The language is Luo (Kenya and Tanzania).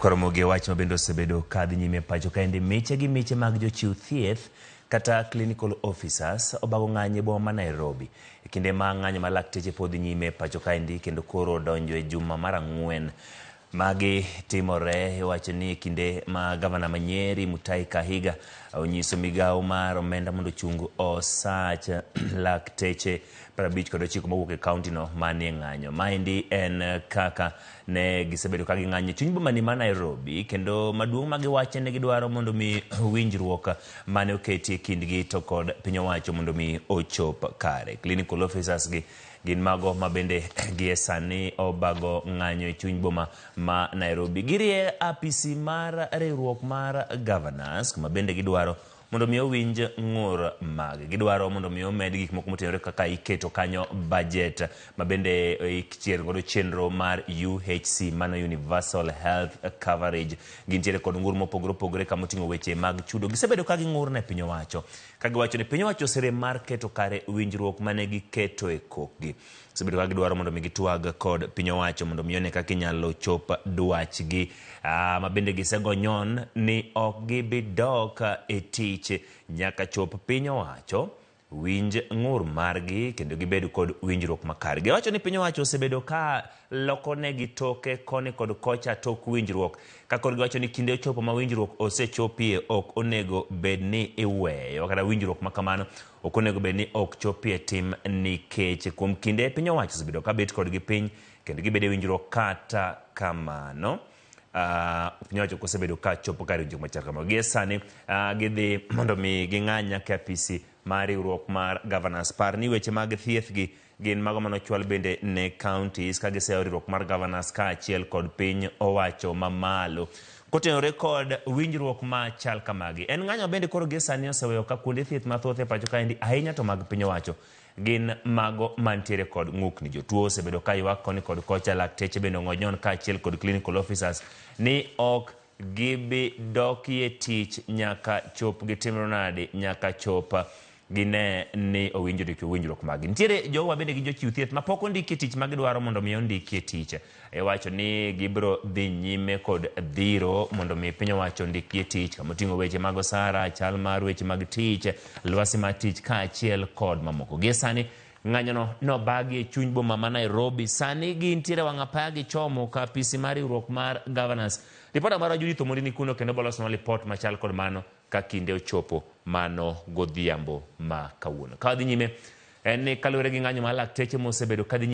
Nyakwar Ramogi, wach ma bende osebedo ka dhi nyime e pacho kaendi, miche gi miche mag jochiw thieth kata clinical officers obago ng'anyo e boma ma Nairobi e kinde ma ng'anyo mar lakteche pod dhi nyime e pacho kaendi kendo koro odonjo e juma mar 4. Magi timore iwacho ni e kinde ma gavana ma Nyeri Mutahi Kahiga onyiso migawo mar omenda mondo ochung osach lakteche 59 mowuok e kaunti no manie ng'anyo. Maendi en kaka ne gisebedo ka ging'anyo e chuny boma ni ma Nairobi, kendo maduong' ma giwacho ni gidwaro mondo mi winjruok mane oketi e kindgi to kod piny owacho mondo mi ochop kare. Clinical officers gi gin mago ma bende gie sani obago ng'anyo e chuny boma ma Nairobi. Girie apisi mar riwruok mar governors kuma bende gidwaro mondo mi owinj ng'ur mag. Gidwaro mondo mi omed gik moko motenore kaka iketo kanyo budget ma bende ichier godo chenro mar UHC, mano Universal Health Coverage. Gintiere kod ng'ur mopogore opogore kama oting'o weche mag chudo. Gisebedo ka ging'ur ne piny owacho ka giwacho ni piny owacho oserem mar keto kare winjruok mane giketo e kokgi. Gisebedo ka gidwaro mondo mi gitwag kod piny owacho mondo mi one kaka inyalo chop dwachgi, ma bende gisegonyon ni ok gibi dok e tich nyaka chop piny owacho winj ng'ur margi kendo gibed kod winjruok makare. Giwacho ni piny owacho osebedo ka lokonegi toke koni kod kocha tok winjruok, ka koro giwacho ni kinde ochopo ma winjruok osechopie ok onego bed ni iweyo, kata winjruok ma kamano ok onego bed ni ok chopie tim, nikech kuom kinde piny owacho osebedo ka bet kodgi piny kendo gibedo e winjruok. Kata kamano, piny owacho ok osebedo ka chopo kare winjruok machal kamano. Gie sani gidhi mondo mi ging'any nyaka e apisi mar riwruok mar governors. Par ni weche mag thieth gi gin mago manochwal bende ne counties ka giseyo riwruok mar governors kaachiel kod piny owacho mamalo kotenore kod winjruok machal kamagi. En ng'anyo bende koro gie sani oseweyo ka kuonde thieth mathoth e pacho kaendi, ahinya to mag piny owacho, gin mago mantiere kod ng'ukni. Jotuo osebedo ka ywak koni kod kocha, lakteche bende ong'onyon kaachiel kod clinical officers ni ok gibi dokie tich nyaka chop gitimre nadi, nyaka chop gine ni owinjo winjruok magi. Nitiere jogo ma bende gin jochiw thieth ma pok ondikie tich ma gidwaro mondo mi ondikie tich. Iwacho ni gibiro dhi nyime kod dhiro mondo mi piny owacho ondikie tich, kama oting'o weche mag osara, chal mar weche mag tich, lwasi mar tich kaachiel kod mamoko. Gie sani ng'anyono nobagi e chuny boma ma Nairobi. Sani gintiere wang' apaya gichomo ka apisi mar riwruok mar governors. Ripota marwa Judith Omondi ni kuno kendo bolosonwa lipot machal kod mano ka kinde ochopo mano godhiambo ma kawuono. Ka wadhi nyime en ni kaluwore gi ng'anyo mar lakteche mosebedo kadhi